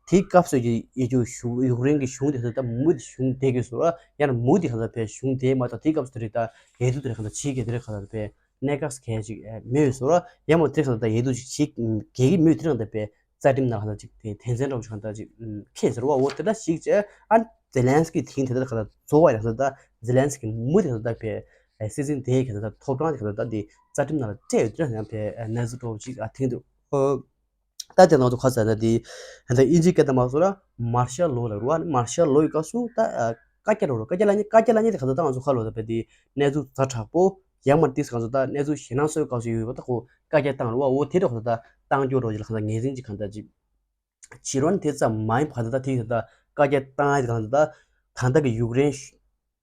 དེའི་སྐབས་སུ་ཡི་ཡི་གུ་ཞུ་ཡུཀ་རེན་གྱི་གཞུང་དེ་ད་མུ་མཐུད་གཞུང་བསྡད་དགོས་ཟེར་རོ་ཡང་ན་མུ་མཐུད་གང་ད་པའི་གཞུང་བསྡད་མ་ད་དེའི་སྐབས་སུ་དེ་རེད་ད་འོས་བསྡུ་དེ་རེད་གང་ད་བྱེད་དགོས་དེ་རེད་གང་ད་པའི་གནད་འགག་གལ་ཅིག་མེད་ཟེར་རོ་ཡ་མ་དེ་གང་ད་འོས་བསྡུ་ཅིག་བྱེད་དགོས་ཀྱི་མུ་མཐུད་གང་ད་པའི་རྩ་ཁྲིམས་ནང་ལ་ཅིག་དེ་དོན་ཚན་འདྲ་བོ་ཞིག་གང་ལྟར་ཅིག་ཁེལ་ཟེར་བ་འོ་དེ་འདྲ་ཞིག་བྱས་ཨ་ཛེ་ལན་སི་ཀི་དེང་དེ་ལྟར་གང་ལྟར་རྫོགས་པ་ཡང་གང་ལྟར་ཛེ་ལན་སི་ཀི་མུ་མཐུད་གང་ལྟར་པའི་སྲིད་འཛིན་དེའི་གང་ལྟར་ཐོབ་ཐང་གང་ལྟར་དེ་རྩ་ཁྲིམས་ནང་ལ་སྤྲད་ཡོད་དེ་འདྲ་ཡང་པའི་གནས་ཚུལ་འདྲ་བོ་ཅིག་ཨ་ཐེངས་འདུག་ཨོ། ད་དེ་ནང་དུ་ཁ་ཟེར་ན་དེ་ད་དབྱིན་ཇིའི་སྐད་དང་མ་སོ་ལ་མར་ཤལ་ལོ་ལ་རུ་བ་ནི་མར་ཤལ་ལོ་ཡི་སྐབས་སུ་ད་བཀའ་རྒྱ་རུ་བཀའ་རྒྱ་ལ་ཉེ་བཀའ་རྒྱ་ལ་ཉེ་དེ་གང་ལྟར་ད་ང་ཚོ་ཁ་ལོ་ད་པའི་དེ་གནས་ཚུལ་ཛ་དྲག་པོ། ཡང་མ་ཏིག་ང་ཚོ་ད་གནས་ཚུལ་ཞེད་སྣང་གསོ་བའི་སྐབས་སུ་ཡོད་པ་ད་ཁོ་བཀའ་རྒྱ་བཏང་རུ་བ་འོ་དེ་འདྲ་ཁོ་ད་བཏང་རྒྱུ་རོ་ཅིག་ལ་གང་ལྟར་ངེས་འཛིན་ཅིག་གང་ལྟར་ཅིག་བྱེད་རོགས་ནི་དེ་ཙམ་མ་ཡིན་པ་གང་ལྟར་ད་དེ་གང་ལྟར་བཀའ་རྒྱ་བཏང་ཡ་གང་ལྟར་ད་ད་ལྟ་གི་ཡུཀ་རེན་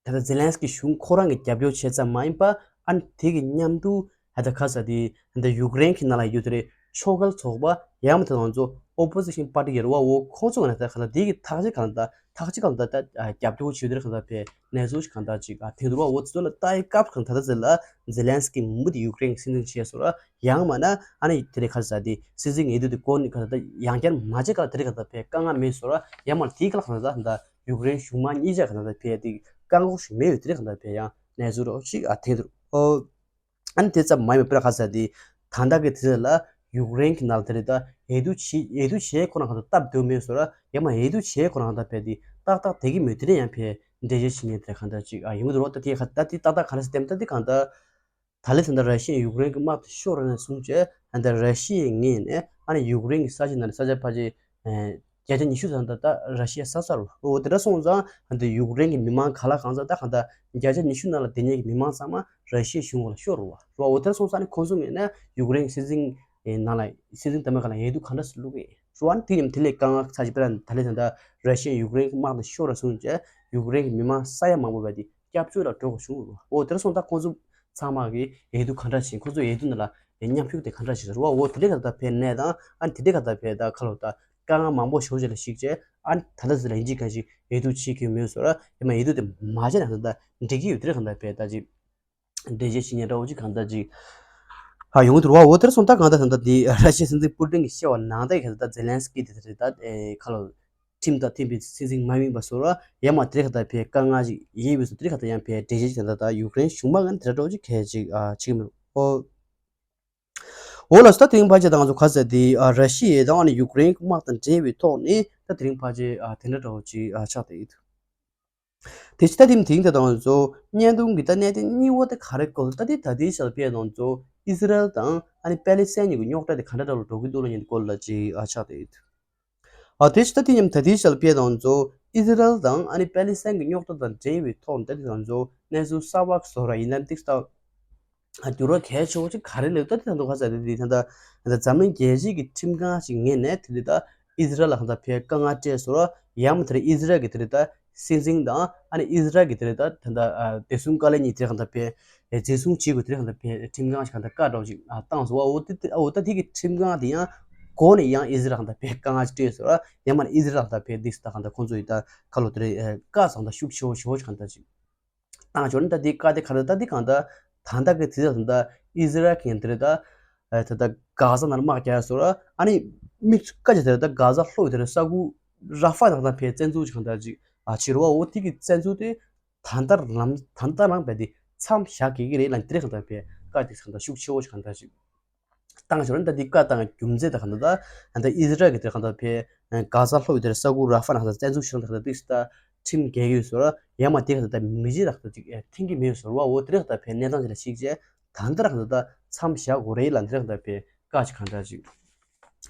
ད་ལྟ་ཛེ་ལན་སི་ཀི་གཞུང་ཁོ་རང་གི་རྒྱབ་སྐྱོར་བྱས་ཙམ་མ་ཡིན་པ་ཨ་ནི་དེ་གི་མཉམ་དུ་ད་ལྟ་ག་ས་དེ་ད་ལྟ་ཡུཀ་རེན་གི་ནང་ལ་ཡོད་དེ་རེད་ཕྱོགས་འགལ་ཚོགས་པ་ཡང་མ་ད་ང་ཚོ་ཨོ་པོ་ཟི་ཤན་པར་ཏི་ཡོད་རེད་བ་འོ་ཁོ་ཚོ་ག་ན་ད་གང་ལྟར་དེ་གི་ཐག་གཅོད་གང་ལྟར་ཐག་གཅིག་གང་ལྟར་ད་རྒྱབ་སྐྱོར་བྱེད་དེ་གང་ལྟར་བས་གནས་ཚུལ་ཞིག་གང་ལྟར་ཅིག་ཨ་ཐེངས་དུ་ར་འོ་ཚོ་ལ་ལྟ་ཡི་སྐབས་གང་ལྟར་ཟེར་ལ་ཛེ་ལན་སི་ཀི་མུ་མཐུད་ཡུཀ་རེན་གྱི་སྲིད་འཛིན་བྱས་སོ་ར་ཡང་མ་ན་ཨ་ནི་དེ་རེད་ཁ་ས་དེ་སྲིད་འཛིན་ངེས་དུ་དེ་གོ་ནི་གང་ལྟར་ཡང་བསྐྱར་མ་བྱེད་ག་དེ་རེད་གང་ལྟར་བས་དཀའ་ངལ་མེད་སོ་ར་ཡང་མ་དེའི་ག་ལ་གང་ལྟར་ད་ཡུཀ་རེན་གཞུང་མང་གཉིས་ཆ་གང་ལྟར་བས་དེ་བཀག་འགོག་ཞིག་མེད་ཡོད་དེ་རེད་གང་ལྟར་བས་ཡང་གནས་ཚུལ་རོ་ཞིག་ཨ་ཐེངས་དུ་ར་འོ། ཨ་ནི་དེ་ཙམ་མ་ཡིན་པར་ཁ་ས་དེ་ད་ལྟ་གི་དེ་ལ་ཡུཀ་རེན་གྱི་ནང་དེ་རེད་ད་འོས་བསྡུ་བྱེད་འོས་བསྡུ་བྱེད་ཁོ་རང་གང་ལྟར་སྟབས་བདེ་མེད་སོ་ར་ཡང་མ་འོས་བསྡུ་བྱེད་ཁོ་རང་ད་བས་དེ་ཏག་ཏག་དེ་གི་མོད་དེ་རེད་ཡང་བས་འགྲེལ་བཤད་བྱེད་མཁན་དེ་གང་ལྟར་ཅིག་ཨ་ཡོང་གི་འདུག་རོགས་ད་དེ་ཁ་ད་དེ་ཏག་ཏག་ག་རེ་ཟེར་དེ་ད་དེ་ད་ལྟ་ག་རེ་ཟེར་ད་དེ་གང་ལྟར་ད་ལས་དེ་འདྲ་ར་ཤི་ཡས་ཡུཀ་རེན་གྱི་དམག་དེ་ཤོར་ནས་བཟུང་བྱས་ད་ལྟ་ར་ཤི་ཡའི་ངོས་ནས་ཨ་ནི་ཡུཀ་རེན་གྱི་ས་ཆ་ནང་ནས་ས་ཆ་ཕལ་ཆེར་བརྒྱ་ཆ་ཉི་ཤུ་ཙམ་ད་ལྟ་ར་ཤི་ཡ་ས་སར་འོ་དེ་འདྲ་སོང་ཙང་ད་ལྟ་ཡུཀ་རེན་གྱི་མི་མང་ག་ལ་གང་ཙམ་ད་གང་ལྟར་བརྒྱ་ཆ་ཉི་ཤུ་ནང་ལ་དེ་ཉིད་ཀྱི་མི་མང་ཚང་མ་ར་ཤི་ཡའི་གཞུང་འོག་ལ་ཤོར་བ་རོ། འོ་དེར་སོང་ཙང་ནི་ཁོང་ཚོ་ངོས་ནས་ཡུཀ་རེན་གྱི་སྲིད་འཛིན་ནང་ལ་སྲིད་འཛིན་དེ་མ་ག་ལ་འོས་བསྡུ་གང་འདྲ་སུ་བླུག་གི་རོ། ཨ་ནི་དེ་ཡིན་དེ་ལས་དཀའ་ངལ་ཚ་ཞིག་སྤེལ་ལ་ད་ལས་ད་ལྟ་ར་ཤི་ཡ་ཡུཀ་རེན་གྱི་དམག་དང་ཤོར་བ་སོང་རྗེས་ཡུཀ་རེན་གྱི་མི་མང་ས་ཡ་མང་པོ་བས་དེ་སྐྱབས་བཅོལ་ལ་འགྲོ་དགོས་བྱུང་རོ། འོ་དེར་སོང་ཙང་ཁོང་ཚོ་ཚང་མ་གི་འོས་བསྡུ་གང་འདྲ་བྱས་ཁོང་ཚོ་འོས་བསྡུ་ནང་ལ་མཉམ་ཞུགས་དེ་གང་འདྲ་བྱས་རོ། འོ་དེ་འདྲའི་ག་ད་ཕན་གནས་དང་ཨ་ནི་དེ་འདྲའི་ག་ད་ཕན་ད་ཁ་ལོ་ད་དཀའ་ངལ་མང་པོ་ཞོག་རྗེས་ལ་ཞིག་རྗེས་ཨ་ནི་ད་ལྟ་ཟེར་ལ་ཡིན་གཅིག་གང་ཞིག་འོས་བསྡུ་བྱེད་ཀྱི་མོད་སོ་ར་ཡང་མ་འོས་བསྡུ་དེ་མ་བྱས་ན་ད་ལྟ་འགྲིག་གི་ཡོད་དེ་འདྲ་གང་ད་ཕན་ད་ཅིག་འགྲེལ་བཤད་བྱེད་མཁན་འདྲ་བོ་ཅིག་གང་ལྟར་ཅིག་ཧ་ཡོང་གི་འདུག་རོ། འོ་དེར་སོང་ད་གང་ལྟར་ད་ལྟ་འདི་ར་ཤི་ཡའི་སྲིད་འཛིན་པུ་ཏིན་གྱིས་བཤད་པ་ནང་ལྟར་གང་ལྟར་ཛེ་ལན་སི་ཀི་དེ་རེད་ད་ཨེ་ཁ་ལོ་ཁྲིམས་དང་མཐུན་པའི་སྲིད་འཛིན་མ་ཡིན་པ་སོགས་ར་ཡང་མ་དེ་ག་ད་ཕའི་དཀའ་ངལ་ཅིག་ཡིན་པའི་སོ་དེ་ག་ད་ཡང་ཕའི་འགྲེལ་བཤད་ཅིག་ད་ལྟ་ད་ཡུཀ་རེན་གཞུང་མང་ངན་དེ་འདྲ་འདྲ་བོ་ཅིག་གལ་ཅིག་ཨ་བྱེད་ཀྱི་མི་འདུག་ཨོ། འོ་ལགས་སོ། ད་དེ་རིང་ཕལ་ཆེར་ད་ང་ཚོ་ག་ཟེར་དེ་ཨ་ར་ཤི་ཡའི་དང་ཨ་ནི་ཡུཀ་རེན་དམག་དང་འབྲེལ་བའི་ཐོག་ནས་ད་དེ་རིང་ཕལ་ཆེར་ཨ་དེ་འདྲ་འདྲ་བོ་ཅིག་ཨ་ཆགས་བསྡད་ཡོད། དེ་ཕྱི་ད་ཐེངས་དེ་དང་ཚོ་བརྙན་ཐུང་གི་ད་གནད་དོན་གཉིས་པ་དེ་ག་རེ་སྐོར་ད་དེ་ད་ལྟའི་ཆར་དཔེ་དང་ཚོ་ཨི་སི་རལ་དང་ཨ་ནི་པེ་ལི་སི་ཐན་གཉིས་ཀྱི་རྙོག་དྲ་དེ་ག་འདྲ་འདྲ་བོ་འགྲོ་གི་འདུག་ལ་ཉན་སྐོར་ལ་ཅིག་ཨ་ཆགས་བསྡད་ཡོད། ཨ་དེ་ཕྱི་ད་དེ་མཉམ་ད་དེའི་ཞལ་ཕེ་དང་ཚོ་ཨི་ཟི་རལ་དང་ཨ་ནི་པེ་ལི་སི་ཐན་གྱི་རྙོག་དྲ་དང་འབྲེལ་བའི་ཐོག་ནས་ད་དེ་དང་ཚོ་གནས་ཚུལ་གསར་པ་བཟོ་ར་ཡིན་ན་ཏིག་ཏག་འགྱུར་བ་གལ་ཆེ་བོ་ཅིག་ག་རེ་ལབ་ད་དེ་ད་དུང་ཁ་ས་དེ་དེ་ད་ད་ད་འཛམ་གླིང་རྒྱལ་སྤྱིའི་གི་ཁྲིམས་ཁང་ཞིག་ངེས་ནས་དེ་དེ་ད་ཨི་ཟི་རལ་ལ་གང་ད་ཕེ་དཀའ་ངལ་སྤྲད་བཟོ་ར་ཡང་མ་དེ་རེད་ཨི་ཟི་རལ་གི་དེ་རེད་ད། སྲིད་འཛིན་དང་ཨ་ནི་ཨི་ཟི་རལ་གྱི་དེ་རེད་ད་ད་ལྟ་ཨ་བདེ་སྲུང་བཀའ་བློན་གཉིས་དེ་རེད་གང་ལྟར་དཔེ་འཛིན་བཟུང་བྱེད་དགོས་དེ་རེད་གང་ལྟར་དཔེ་ཁྲིམས་ཁང་ཞིག་གང་ལྟར་བཀའ་འདྲ་བོ་ཞིག་ཨ་བཏང་སོང་བ། འོ་དེ་དེ་འོ་ད་དེ་གི་ཁྲིམས་ཁང་དེ་ཡང་སྒོ་ནས་ཡང་ཨི་ཟི་རལ་གང་ལྟར་དཔེ་དཀའ་ངལ་ཅིག་སྤྲད་སོང་ར། ཡང་མ་ཨི་ཟི་རལ་གང་ལྟར་དཔེ་འདི་སི་ད་གང་ལྟར་ཁོང་ཚོ་ཡི་ད་ཁ་ལོ་དེ་རེད་བཀའ་ཟང་ད་ཤུགས་ཆེ་བོ་ཞེ་བོ་ཞིག་གང་ལྟར་ཅིག་བཏང་ཆོག་ནི་ད་དེ་བཀའ་དེ་ག་ད་ད་དེ་གང་ལྟར་ད་ལྟ་གི་དེ་ད་ད་ལྟ་ཨི་ཟི་རལ་གྱི་དེ་རེད་ད། ད་ལྟ་གྷ་ཟ་ནང་དམག་རྒྱག་སོང་ར། ཨ་ནི་མིག་ཆུ་ཀ་ཅིག་དེ་རེད་ད་གྷ་ཟ་ལྷོ་ཡི་དེ་རེད་ས་ཁུལ་ར་ཧྥ་ནང་ད་ཕེ་བཙན་འཛུལ་ཅིག་གང་ལྟར་ཅིག་ཨ་ཕྱིར་བ་འོ་དེ་གི་བཙན་འཛུལ་དེ། ད་ལྟ་རང་ད་ལྟ་རང་བས་དེ་མཚམས་བཞག་གི་གི་རེད་ལ་དེ་རེད་གང་ལྟར་ཕེ་བཀའ་དེ་གང་ལྟར་ཤུགས་ཆེ་བོ་ཞིག་གང་ལྟར་ཞིག་བཏང་ཞོར་ད་དེ་བཀའ་བཏང་རྒྱུ་མཚན་དང་གང་ལྟར་ད་ད་ཨི་ཟི་རལ་གི་དེ་གང་ལྟར་ཕེ་གྷ་ཟ་ལྷོ་ཡི་དེར་ས་ཁུལ་ར་ཧྥ་ནང་ད་བཙན་འཛུལ་ཞིག་ད་གང་ལྟར་དེ་ད་ཁྲིམས་འགལ་གྱི་ཡོད་ཟེར་བ་ཡང་མ་དེ་གང་ལྟར་ད་མི་རྗེས་ད་གང་ལྟར་ཅིག་འཐེན་གྱི་མེད་ཟེར་བ་འོ་དེ་རེད་གང་ལྟར་ཕེ་གནས་སྟངས་ཅིག་ལ་ཞིག་བྱས་ད་ལྟ་གང་ལྟར་ད་མཚམས་བཞག་དགོས་རེད་ལ་དེ་རེད་གང་ལྟར་ཕེ་བཀའ་ཅིག་གང་ལྟར་ཅིག་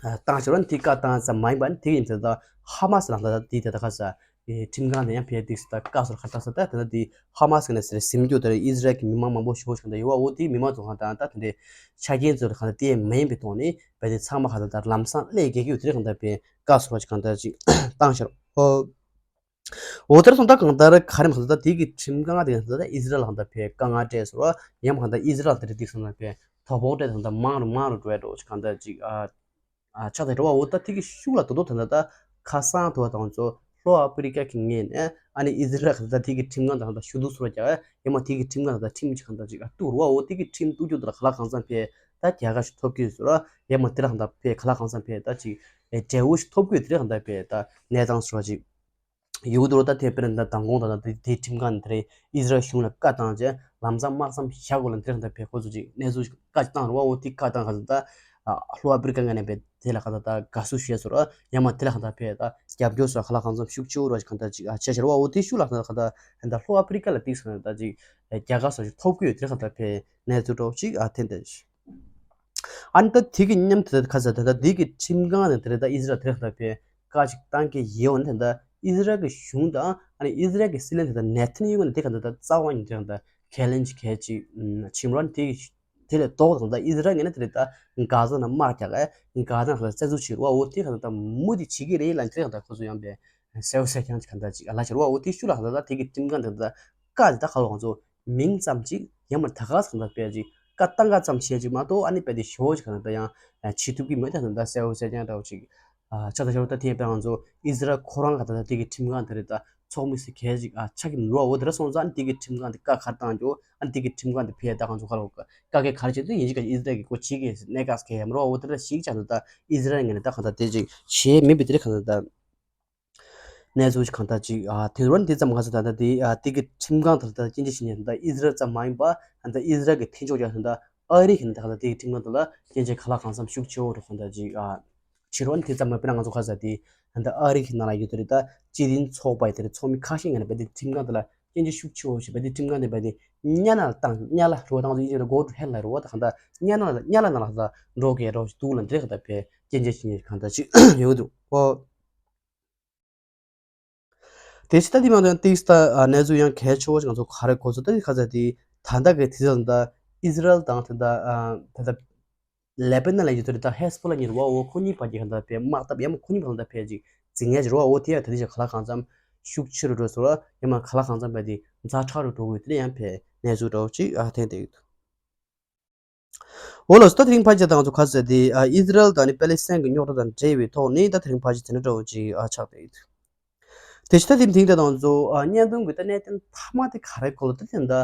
བཏང་ཞོར་ནི་དེ་བཀའ་བཏང་ཙམ་མ་ཡིན་པ་ནི་དེ་ཡིན་ཙང་ད་ཧ་མ་སི་ལ་ད་དེ་དེ་ད་ཁ་ས་ཁྲིམས་ཁང་དེ་ཡང་ཕེ་ཏིག་སི་ད་བཀའ་སོར་ཁ་ཏག་ས་ད་དེ་ད་དེ་ཧ་མ་སི་ནས་ཟེར་ཟིན་རྒྱུ་དེ་ཨི་ཟི་རལ་གྱི་མི་མང་མང་པོ་ཞེ་པོ་ཞིག་ད་ཡོད་བ་འོ་དེ་མི་མང་ཚོ་གང་ད་ད་དེ་འདྲའི་ཆ་རྐྱེན་ཚོ་གང་ད་དེ་མ་ཡིན་པའི་ཐོག་ནས་བས་དེ་ཚང་མ་གང་ད་ད་ལམ་སང་སླེབས་དགོས་ཀྱི་ཡོད་དེ་གང་ད་ཕེ་བཀའ་སོར་ཞིག་གང་ད་ཅིག་བཏང་ཤར་ཨོ། འོ་དེར་སོང་ད་གང་ལྟར་ག་རེ་མ་ཟད་ད་དེ་གི་ཁྲིམས་ཁང་དེ་ད་ཨི་ཟི་རལ་གང་ལྟར་ཕེ་དཀའ་ངལ་སྤྲད་སོང་ར་ཡང་གང་ལྟར་ཨི་ཟི་རལ་དེ་རེད་དེ་སོང་ན་ཕེ་དོ་ཕོག་སྤྲད་དང་ད་མང་རུ་མང་རུ་འགྲོ་ཡ་འགྲོ་གང་ལྟར་ཅིག་ཨ་ཨ་ཆགས་ཏེ་འགྲོ་བ་འོ་ད་དེ་གི་ཤུགས་ལ་དོ་དོ་ད་ད་ད་ཁ་སང་དོ་དང་ཚོ་ལྷོ་ཨ་ཕི་རི་ཀ་གི་ངོས་ནས་ཨ་ནི་ཨི་ཟི་རལ་གང་ལྟར་དེ་གི་ཁྲིམས་ཁང་དང་ད་ཞུ་གཏུག་སོང་ར་རྒྱག་ཡང་མ་དེ་གི་ཁྲིམས་ཁང་དང་ཁྲིམས་ཅིག་གང་ལྟར་ཅིག་ཨ་གཏུག་རུ་བ་འོ་དེ་གི་ཁྲིམས་གཏུག་རྒྱུ་དེ་ལ་ག་ལ་གང་འཚམ་ཕེ་ད་རྒྱལ་ཁ་ཞིག་ཐོབ་ཀྱི་ཡོད་སོང་ར་ཡང་མ་དེ་ལ་གང་ལྟར་ཕེ་ག་ལ་གང་འཚམ་ཕེ་ད་ཅིག་ཨེ་འབྲས་བུ་ཞིག་ཐོབ་ཀྱི་ཡོད་དེ་གང་ལྟར་ཕེ་ད་གནས་སྟངས་སོང་ར་ཅིག་ཡོད་དུ་རོ་ད་དེ་དཔེར་ན་མདང་དགོང་དང་དེ་དེའི་ཁྲིམས་ཁང་དེ་རེད་ཨི་ཟི་རལ་གཞུང་ལ་བཀའ་བཏང་རྗེས་ལམ་སང་དམག་མཚམས་བཞག་དགོས་ལ་འདིར་ད་བས་ཁོ་ཚོ་ཅིག་གནས་ཚུལ་བཀའ་ཅིག་བཏང་རུ་བ་འོ་དེ་བཀའ་བཏང་ག་ཚོད་ད་ལྷོ་ཨ་ཕི་རི་ཀ་ངོས་ནས་བས་དེ་ལ་ག་ཚོད་ད་དགའ་བསུ་ཞུས་སོ་ར་ཡང་མ་དེ་ལ་ག་ཚོད་བས་ད་རྒྱབ་སྐྱོར་སོགས་ག་ལ་གང་འཚམ་ཤུགས་ཆེ་བོ་ར་ཅིག་གང་ད་ཅིག་ཨ་ཆེ་ཆེ་རུ་བ་འོ་དེ་ཤུགས་ལ་ག་ཚོད་ད་ད་ལྷོ་ཨ་ཕི་རི་ཀ་ལ་ཏིག་སོང་ད་ཅིག་རྒྱལ་ཁ་སོགས་ཅིག་ཐོབ་ཀྱི་ཡོད་དེ་ག་ཚོད་བས་གནས་ཚུལ་འགྲོ་ཅིག་ཨ་འཐེན་ཏེ། ཨ་ནི་ད་དེ་གི་མཉམ་དུ་ད་ཁ་ས་ད་ད་དེ་གི་ཁྲིམས་ཁང་ནས་དེ་རེད་ད་ཨི་ཟི་རལ་དེ་རེད་ད་བས་བཀའ་ཅིག་བཏང་གི་ཡོད་ནི་ད་ད་ཨི་ཟི་རལ་གི་གཞུང་དང་ཨ་ནི་ཨི་ཟི་རལ་གི་སྲིད་བློན་དེ་ད་ནེ་ཐན་ཡ་ཧུ་ནས་དེ་ག་ད་ད་རྩ་བ་ཉིད་དེ་ད་ཁས་ལེན་ཅིག་གལ་ཅིག་ཕྱིན་རོགས་དེ་དེ་ལས་ལྡོག་དང་ད་ཨི་ཟི་རལ་ངོས་ནས་དེ་རེད་ད་གྷ་ཟ་ནང་དམག་རྒྱག་ག་གྷ་ཟ་ནང་ད་བཙན་འཛུལ་བྱེད་རོགས་འོ་དེ་ག་ད་ད་མུ་མཐུད་བྱེད་ཀྱི་རེད་ལ་དེ་ག་ད་ཁོ་ཚོ་ཡང་བས་གསལ་པོ་གསལ་རྐྱང་ཅིག་ག་ད་ཅིག་ཨ་ལ་བྱེད་རོགས་འོ་དེ་ཤུ་ལ་ག་ད་ད་དེ་གི་ཁྲིམས་ཁང་དེ་ད་བཀའ་དེ་ད་ག་ལ་ང་ཚོ། མིང་ཙམ་ཅིག་ཡང་མ་ད་ག་ས་གང་ལ་དཔེ་ཅིག་བཀའ་བཏང་ག་ཙམ་བྱས་ཅིག་མ་གཏོགས་ཨ་ནི་དཔེ་དེ་ཞོ་ཅིག་གང་ལ་ད་ཡང་བྱེད་ཐུབ་ཀྱི་མེད་ད་ད་གསལ་བོ་གསལ་རྐྱང་འདྲ་བོ་ཅིག་ཆ་ད་ཞོ་ད་དེ་དཔེ་ང་ཚོ་ཨི་ཟི་རལ་ཁོ་རང་ག་ད་ད་དེ་གི་ཁྲིམས་ཁང་དེ་རེད་ད་ཚོགས་མི་སི་གལ་ཅིག་ཆགས་ཀྱི་མི་འདུག་འོ་དེ་ར་སོང་ཙང་ཨ་ནི་དེ་གི་ཁྲིམས་ཁང་དེ་བཀའ་ག་རེ་བཏང་རྒྱུ་ཨ་ནི་དེ་གི་ཁྲིམས་ཁང་དེ་ཕེ་ད་གང་ཚོ་ག་ལ་བཀའ་ག་ག་རེ་བྱེད་དུས་ཡིན་ཅིག་ག་ཨི་ཟི་རལ་གི་ཁོ་བྱེད་ཀྱི་གནས་སྐབས་ག་ཡ་མི་རོ་འོ་དེ་ར་ཞིག་ཆགས་ད་ད་ཨི་ཟི་རལ་ངོས་ནས་ད་གང་ད་དེ་ཅིག་བྱེད་མེད་པའི་དེ་རེད་གང་ད་ད། གནས་ཚུལ་གང་ལྟར་ཅིག་ཨ་དེ་རུ་འདི་ཙམ་ང་ཚོ་ད་ལྟ་དེ་ཨ་དེ་གི་ཁྲིམས་ཁང་དུ་ད་ལྟ་སྐྱོན་བརྗོད་བྱེད་མཁན་ད་ལྟ་ཨི་ཟི་རལ་ཙམ་མ་ཡིན་པ་ད་ལྟ་ཨི་ཟི་རལ་གི་འཐེན་ཕྱོགས་ཀྱང་ད་ལྟ་ཨ་རི་གི་ད་ལྟ་དེ་གི་ཁྲིམས་ཁང་དུ་ལ་སྐྱོན་བརྗོད་ག་ལ་གང་འཚམ་ཤུགས་ཆེ་བོ་རུ་གང་ལྟར་ཅིག་ཨ་ཕྱི་རོལ་འདི་ཙམ་མ་དཔེར་ན་ང་ཚོ་ཁ་ས་དེ་ད་ལྟ་ཨ་རི་གི་ནང་ལ་ཡོད་དེ་རེད་ད་སྤྱི་མཐུན་ཚོགས་པ་ཡི་དེ་རེད་ཚོགས་མི་ཁ་ཤས་ངན་ན་བས་དེ་ཁྲིམས་ཁང་དུ་ལ་སྐྱོན་བརྗོད་ཤུགས་ཆེ་བོ་ཞིག་བས་དེ་ཁྲིམས་ཁང་དེ་བས་དེ་གཉའ་ན་ལ་བཏང་གཉའ་ལ་རུ་བ་བཏང་ཚོ་ཨི་ཟི་རལ་གོ་ཊུ་ཧེལ་ལ་རུ་བ་ད་གང་ལྟར་གཉའ་ན་ལ་གཉའ་ལ་ནང་ལ་ད་འགྲོ་གི་རོགས་ཞིག་འདུག་ལ་འདི་རེད་གང་ལྟར་བས་སྐྱོན་བརྗོད་བྱེད་མཁན་གང་ལྟར་ཅིག་ཡོད་འདུག་ཨོ། དེ་ཕྱི་ད་དེ་མ་གཏོགས་ཏིག་ས་ད་གནས་ཚུལ་ཡང་གལ་ཆེ་བོ་ཞིག་ང་ཚོ་ག་རེ་གོ་ཚོད་ད་དེ་ཁ་ཚ་དེ་ད་ལྟ་གི་དུས་ཚོད་ད་ཨི་ཟི་རལ་དང་ད་ད་ད་ད་ལེ་པེ་ནན་ལ་ཡོད་དུས་ད་ཧེ་སི་པོ་ལ་གཉིས་རུ་བ་འོ་ཁོ་གཉིས་བར་གྱི་གང་ལྟར་བས་དམག་འཐབ་ཡང་ཁོ་གཉིས་བར་ལ་ད་བས་ཅིག་འཛིང་ངེས་ཀྱི་རུ་བ་འོ་དེ་ཡང་ད་དེ་ཞིག་ག་ལ་གང་འཚམ་ཤུགས་ཆེ་རུ་འགྲོ་སོང་ར་ཡང་མ་ག་ལ་གང་འཚམ་བས་དེ་ཛ་དྲག་རུ་འགྲོ་དགོས་དེ་ཡང་བས་གནས་ཚུལ་འདྲ་བོ་ཅིག་ཨ་ཐེན་དེ་ཡོད། འོ་ལགས་སོ། ད་དེ་རིང་ཕལ་ཆེར་ད་ང་ཚོ་ག་ཚོད་དེ་ཨ་ཨི་ཟི་རལ་དང་ནི་པེ་ལེ་སི་ཐན་གྱི་རྙོག་དྲ་དང་འབྲེལ་བའི་ཐོག་ནས་ད་དེ་རིང་ཕལ་ཆེར་དེ་འདྲ་འདྲ་བོ་ཅིག་ཨ་ཆགས་བསྡད་ཡོད། དེ་ཕྱི་ད་དེ་དེང་ད་ང་ཚོ་ཨ་བརྙན་ཐུང་གི་ད་གནད་དོན་མཐའ་མ་དེ་ག་རེ་སྐོར་ལ་ད་དེ་ད་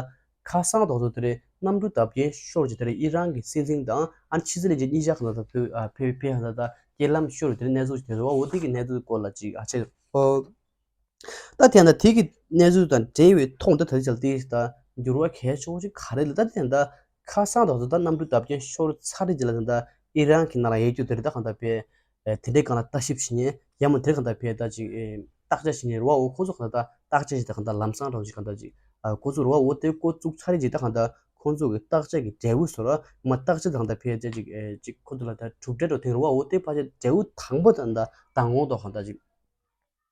ཁ་སང་ད་ང་ཚོ་དེ་རེད་གནམ་གྲུ་བརྡབ་སྐྱོན་ཤོར་གྱི་དེ་རེད་ཨི་རན་གྱི་སྲིད་འཛིན་དང་ཨ་ནི་ཕྱི་སྲིད་བློན་ཆེན་གཉིས་ཆ་གང་ལ་ད་ཕེ་ཕེ་ཕེ་ཧ་ད་ད་རྐྱེན་ལམ་ཤོར་བའི་དེ་རེད་གནས་ཚུལ་ཞིག་དེ་རེད་བ། འོ་དེ་གི་གནས་ཚུལ་སྐོར་ལ་ཅིག་ཨ་ཆེ་ཨོ། ད་དེ་ཡང་ད་དེ་གི་གནས་ཚུལ་དང་འབྲེལ་བའི་ཐོག་ད་ད་ལྟ་ཅལ་ཏེ་ད་འགྱུར་བ་གལ་ཆེ་བོ་ཅིག་ག་རེ་ལ་ད་དེ་ཡང་ད་ཁ་སང་ད་ད་གནམ་གྲུ་བརྡབ་སྐྱོན་ཤོར་ཚར་རེད་ཅེས་ལ་ད་ཨི་རན་གྱི་ནང་ལ་ཡོད་རྒྱུ་དེ་རེད་ད་གང་ལྟར་བས་དེ་འདྲའི་སྒང་ལ་ལྟ་ཞིབ་བྱེད་མཁན་ཡང་མ་དེ་གང་ལྟར་བས་ད་ཅིག་བརྟག་དཔྱད་བྱེད་མཁན་རེད་བ། འོ་ཁོང་ཚོ་གང་ལྟར་བརྟག་དཔྱད་བྱེད་ད་གང་ལྟར་ལམ་སང་འདྲ་བོ་ཅིག་གང་ལྟར་ཅིག་འགོ་བཙུགས་རེད་བ། འོ་དེ་འགོ་བཙུགས་ཚར་རེད་ཅེས་ད་གང་ལྟར་ ཁོང་ཚོ་གི་བརྟག་དཔྱད་ཀྱི་འབྲས་བུ་སོགས་ར་མ་བརྟག་དཔྱད་དང་ད་ཕལ་ཆེར་ཅིག་ཨེ་ཅིག་ཁོ་ཚོ་ལ་ད་གྲུབ་འབྲས་འགྲོ་དེ་རུ་བ་འོ་དེ་ཕལ་ཆེར་འབྲས་བུ་དང་པོ་དང་ད་མདང་དགོང་དོ་གང་ད་ཅིག་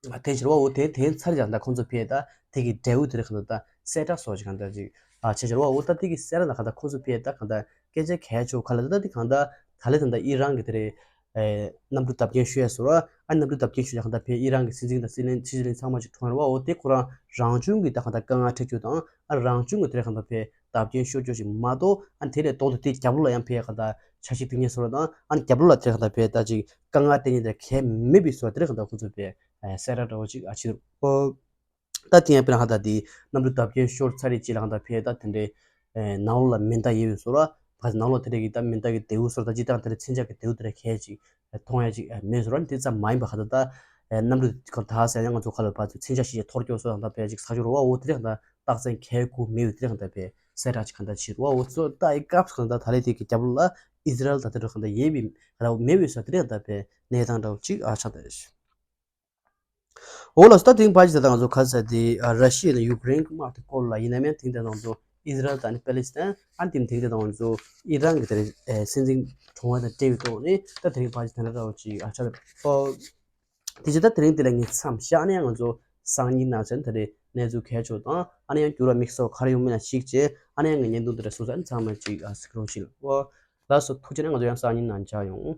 དེ་ཕྱིར་བ་འོ་དེ་དེ་ཚར་ཀྱང་ད་ཁོང་ཚོ་ཕལ་ད་དེ་གི་འབྲས་བུ་དེ་རེ་གང་ད་ད་གསལ་བསྒྲགས་སོགས་ཅིག་གང་ད་ཅིག་ཨ་ཆེ་ཕྱིར་བ་འོ་ད་དེ་གི་གསལ་བསྒྲགས་ད་གང་ད་ཁོང་ཚོ་ཕལ་ད་གང་ད་སྐད་ཆ་གལ་ཆོ་ག་ལ་ད་དེ་གང་ད་ད་ལེ་ད་ད་ཨི་རན་གི་དེ་རེ། ཨེ་གནམ་གྲུ་བརྡབ་སྐྱོན་ཤོར་ཡ་སོགས་ར། ཨ་གནམ་གྲུ་བརྡབ་སྐྱོན་ཤོར་ཡ་གང་ད་ཕེ་ཨི་རན་གི་སྲིད་འཛིན་དང་སྲིད་བློན་ཕྱི་སྲིད་བློན་ཚང་མ་ཅིག་གྲོངས་ཡོད་རེད་བ། འོ་དེ་ཁོ་རང་རང་བྱུང་གི་ད་གང་ད་དཀའ་ངལ་འཕྲད་རྒྱུ་དང་ཨ་རང་བྱུང་གི་དེ་རེད་གང་ད་ཕེ་བརྡབ་སྐྱོན་ཤོར་རྒྱུ་ཞིག་མ་གཏོགས་ཨ་དེ་ལས་ལྡོག་ཏུ་དེ་རྒྱབ་ལོགས་ལ་ཡང་ཕེ་ཡ་གང་ད་འཆར་གཞི་སྒྲིག་མཁན་སོགས་ར་དང་ཨ་རྒྱབ་ལོགས་ལ་དེ་རེད་གང་ད་ཕེ་ད་ཅིག་དཀའ་ངལ་སྟེར་མཁན་དེ་གལ་མེད་པའི་སོགས་དེ་རེད་གང་ད་ཁོ་ཚོ་ཕེ་གསལ་བསྒྲགས་འདྲ་བོ་ཅིག་ཨ་བྱེད་འདུག་ད་དེ་ཡང་དཔེར་ན་ཧ་ད་དེ་གནམ་གྲུ་བརྡབ་སྐྱོན་ཤོར་ཚར་རེད་ཅེས་ལ་ཧ་ད་ཕེ་ད་དེ་འདྲའི་ནང་ལོགས་ལ་མེ་མདའ་ཡོད་པའི་བཟོ་ར་ཕ་ནང་ལོགས་དེ་འདྲའི་གི་ད་མེ་མདའ་གི་མདེའུ་བཟོ་ར་ད་ཅི་ད་དེ་འདྲའི་མཚོན་ཆ་གི་མདེའུ་དེ་འདྲ་གལ་ཅིག་མཐོང་ཡ་ཅིག་མེད་བཟོ་ར་དེ་ཙམ་མ་ཡིན་པ་ཧ་ད་ད་གནམ་གྲུ་ག་ད་ཟེར་ཡང་ང་ཚོ་ཁ་ལ་ཕ་ཚོ་མཚོན་ཆ་ཞིག་འཐོར་སྐྱོ་བཟོ་ད་ཕེ་ཅིག་ས་ཆུ་རོ་བ་འོ་དེ་རེད་ད་རྟགས་མཚན་གལ་དགུ་མེད་པའི་དེ་རེད་ད་ཕེ་གསལ་བསྒྲགས་ཅིག་ག་ད་བྱེད་རོ་བ་འོ་ཚོ་ད་ཨི་སྐབས་སུ་ག་ད་ད་ལས་དེ་གི་རྒྱབ་ལོགས་ལ་ཨི་ཟི་རལ་ད་དེ་འདྲ་ག་ད་ཡོད་པའི་ར་མེད་པའི་བཟོ་དེ་རེད་ད་ཕེ་གནས་སྟངས་འདྲ་བོ་ཅིག་ཨ་ཆགས་ད་ཡོད། འོ་ལགས་སོ། ད་དེ་རིང་ཕལ་ཆེར་ད་ང་ཚོ་ག་ས་དེ་ཨ་ར་ཤི་ཡ་དང་ཡུཀ་རེན་གྱི་དམག་དེ་སྐོར་ལ་ཡིན་ན་མིན་དེང་དེ་ང་ཚོ་ཨི་ཟི་རལ་དང་ནི་པེ་ལེ་སི་ཐན་ཨ་དེ་དེང་དེ་ང་ཚོ་ཨི་རན་གྱི་དེ་རེད་ཨེ་སྲིད་འཛིན་གྲོངས་པ་དང་འབྲེལ་བའི་ཐོག་ནས་ད་དེ་རིང་ཕལ་ཆེར་དེ་འདྲ་འདྲ་བོ་ཅིག་ཨ་ཆགས་རེད། ཨོ་དེ་བྱས་ད་དེ་རིང་དེ་ལ་ངས་མཚམས་བཞག་ནས་ང་ཚོ་སང་ཉིན་ནང་ཚན་དེ་རེད་གནས་ཚུལ་གལ་ཆེ་དང་ཨ་ནི་ཡང་འགྱུར་བ་དམིགས་བསལ་ག་རེ་ཡོང་མིན་ལ་གཞིགས་བྱས་ཨ་ནི་ཡང་ངས་བརྙན་ཐུང་དེ་འདྲ་བཟོས་ཚར་ནས་ཚང་མ་ཅིག་ཨ་གཟིགས་རོགས་བྱེད། ཨོ་ལགས་སོ། ཐུགས་རྗེ་ཆེ་ན་ང་ཚོ་ཡང་སང་ཉིན་ནང་མཇལ་ཡོང་།